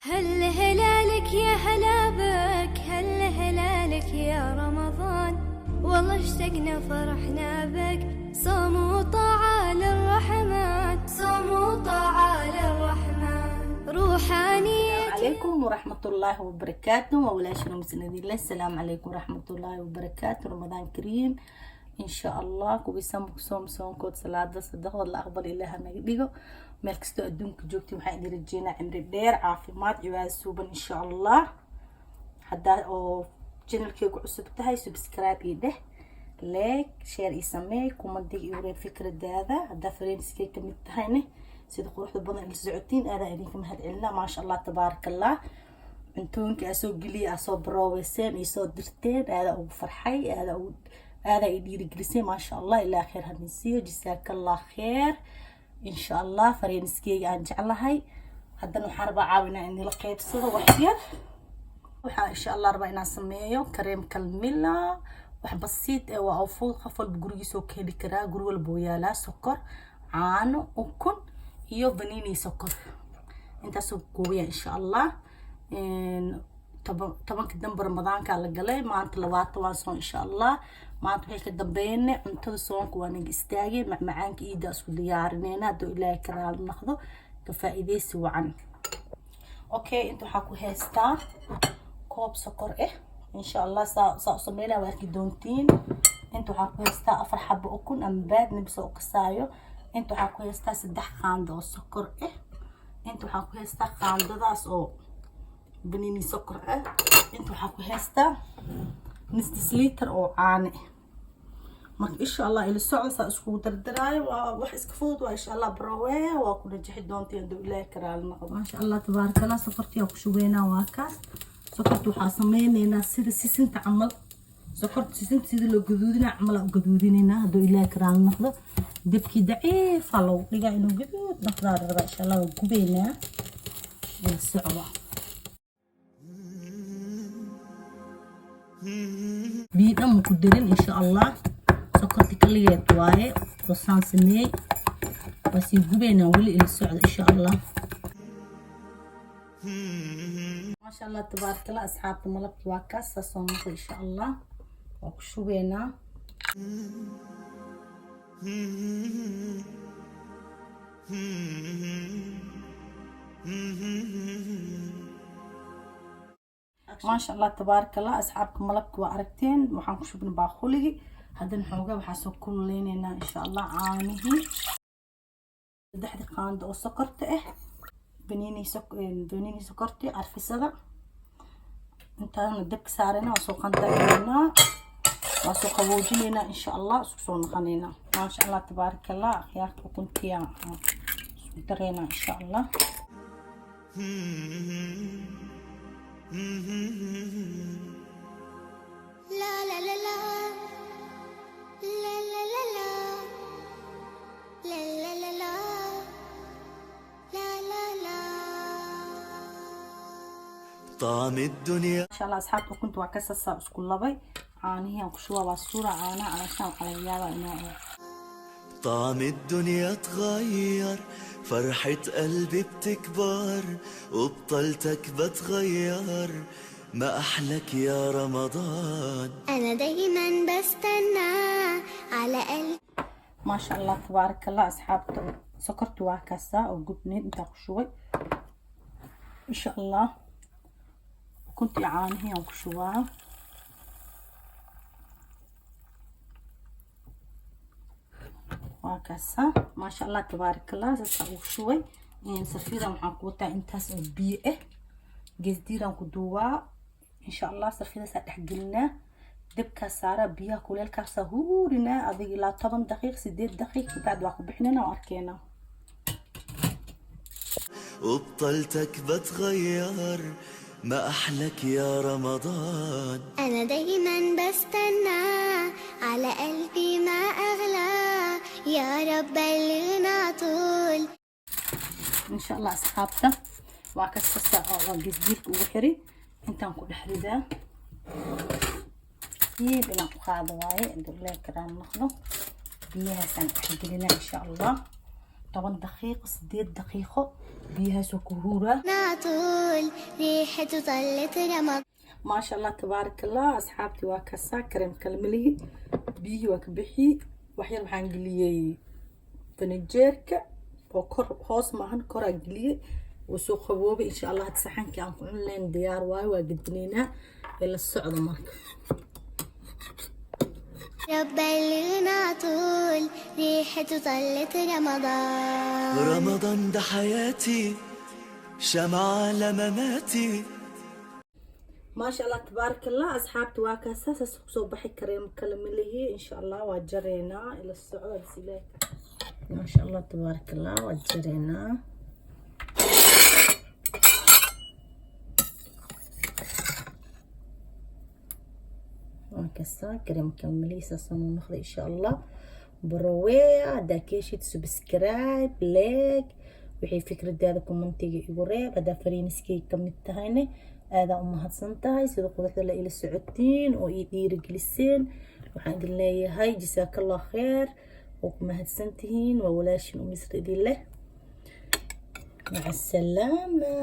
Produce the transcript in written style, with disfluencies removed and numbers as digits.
هل هلالك يا هلا بك، هل هلالك يا رمضان، والله اشتقنا فرحنا بك، صوم وطاعة للرحمن، صوم وطاعة للرحمن، روحانية. عليكم ورحمة الله وبركاته. وولاشنا مسندين الله. السلام عليكم ورحمة الله وبركاته. رمضان كريم إن شاء الله. Kuwii soom soonkood salaada sadaqda la aqbal Ilaaha naga dhigo. Meel kastoo adduunka joogtiin, waxaan idin rajeynaa cimri dheer, caafimaad, cibaado suuban, insha Allah. Haddaa oo channelkeygu cusub tahay, subscribe iyo dheh, like, share iyo sameey, commentiga iyo wareeg fikradaada. Haddaa friendskay kamid tahayne, sida quruxda badan ila socotiin, aadaa idinka mahad celinaa. Maasha Allah, tabaaraka Allah. Cuntooyinka aa soo geliya, aa soo barooweyseen iyo soo dirteen, aadaa ugu farxay, aadaa ugu aadaa i dhiirigelisay. Maasha Allah, ilaa kheer hadin siiyo, jasaakallah kheer, insha Allah. Friendskeyga aan jeclahay, haddana waxaan rabaa caawinaa in nila qeybsado wax yar. Waxaa insha Allah rabaa inaan sameeyo kareem kalmila, wax basiid ee waa oo fudud, qof walba gurigiisa oo ka heli karaa. Guri walba oo yaalaa: sokor, caano, ukun iyo vanini sokor. Intaasoo koobaya, insha Allah. 10-ka dambe Ramadaanka la galay, maanta 20 waan soon, insha Allah. Maanta waxay ka dambeeyne cuntada soonka waa naga istaagay, macmacaanka iida isku diyaarineyna, hadduu Ilaahay ka raali noqdo. Ka faa'iideysi wacan. Okay, inta waxaa ku haystaa koob sokor ah. Insha Allah saa u sameynaa waa arki doontiin. Inta waxaa ku haystaa afar xabo ukun ama baad nibsa u kasaayo. Inta waxaa ku haystaa 3 qaando oo sokor ah. Inta waxaa ku haystaa qaandadaas oo vanini sokor ah. Inta waxaa ku haystaa nus liter oo caane. Marka insha Allah ila socda saa iskugu dardaraayo. Waa wax iska fudud, waa insha Allah barowe waa ku najaxi doonta hadduu Ilaahay ka raali noqdo. Maasha Allah, tabaaraka Allah. Sokortii ku shubeynaa, waa kaas. Sokorta waxaa sameyneynaa sida sisinta camal. Sokorta sisinta sida loo gaduudinaa camal aa u gaduudinaynaa, hadduu Ilaahay ka raali noqdo. Dabkii daciifa loogu dhigaa, inuu gaduud noqdaa la rabaa, insha Allah. Waa gubeynaa, ila socda. Biyo dhan ma ku darin, insha Allah. Sokorta kaligeed waaye oo saan sameeyey, waa sii gubeynaa weli. Ila socda, insha Allah. Maasha Allah, tabaaraka Allah. Asxaabta, malabki waa kaas, saas soo noqday. Insha Allah waa ku shubeynaa. Maasha Allah, tabaaraka Allah. Asxaabka, malabka waa aragteen, waxaan ku shubnay baaquligii. Haddana xoogaa waxaa soo kululeyneynaa, insha Allah, caanihii, saddexdii qaando oo sokorta ah, vanini sokorti, carfisada. Intaana dabka saarayna, waa soo qandareynaa, waa soo qaboojineynaa, insha Allah. Isku soo noqoneynaa. Maasha Allah, tabaaraka Allah. Akhyaarta, ukuntiya isku dareynaa, insha Allah. La la la la, la la la la, la la la la, la la la. طعم الدنيا. Insha Allah, asxaabta, ukunta waa ka sasaa isku labay. Caanihii aan ku shubaa, waa suura caanaha calashaan waxaa laga yaabaa inuu طعم الدنيا تغير، فرحة قلبي بتكبر وبطلتك بتغير، ما أحلك يا رمضان. أنا دايما بستنى على قلبي. Maasha Allah, tabaaraka Allah. Asxaabta, sokorta waa kaasaa oo gubneyd, intaa ku shubay. Insha Allah ukuntii caanihii aan ku shubaa. Waa kaasa, maasha Allah, tabaaraka Allah. Saasaa ugu shubay. Sarfidan waxaan ku wataa intaas oo biyo ah, geesdiiraan ku duubaa, insha Allah. Sarfidaasaa dhexgelinaa, dabkaa saaraa, biyaha kuleelkaasaa huurinaa adiga ilaa 10 daqiiq, 8 daqiiq. Kabacdi waa ku bixinayna oo arkeenaa. وبطلتك بتغير، ما أحلك يا رمضان. أنا دايما بستنى على قلبي ما أغلى، يا رب بلغنا طول. Insha Allah, asxaabta, waa ka sasa oo waa geesdiirka ugu xiri. Intaan ku dhex ridaa, yiib inaan ku qaado waaye, intuu Ilaahi karaan noqdo. Biyahaasaan dhexgelinaa, insha Allah, 10 daqiiqo, 8 daqiiqo. Biyahaasoo ku huuraa. طول ريحته طلت رمضان. Maasha Allah, tabaaraka Allah. Asxaabtii, waa kasaa kareem kalmalihi. Biyihii waa ka bixi. Waxyar waxaan geliyey fanajeerka oo kor hoos maahan, koraa geliyey, wuu soo qaboobay. Insha Allah hadda saxankii aan ku cuni lahayn diyaar waayo, waa gedinaynaa ee la socdo marka. رب بلغنا طول ريحته طلت رمضان. رمضان ده حياتي، شمعة لمماتي. Maasha Allah, tabaaraka Allah. Asxaabta, waa kaasaa saas kusoo baxay kareem kalamalihi. Insha Allah waa jareynaa, ila socdo isle. Maasha Allah, tabaaraka Allah, waa jareynaa. Waa kasaa kareem kalamalihi, saasaan u noqday. Insha Allah baroweya haddaa ka heshid, subscribe, like, wixii fikradaada commentiga igu reeb. Haddaa friendskay ka mid tahayne, aadaa u mahadsan tahay sida quruxda la ila socotiin oo ii dhiirigeliseen. Waxaan idin leeyahay jasaakallah kheer oo ku mahadsan tihiin. Waa walaashin u Misr idin leh. Maca asalaama.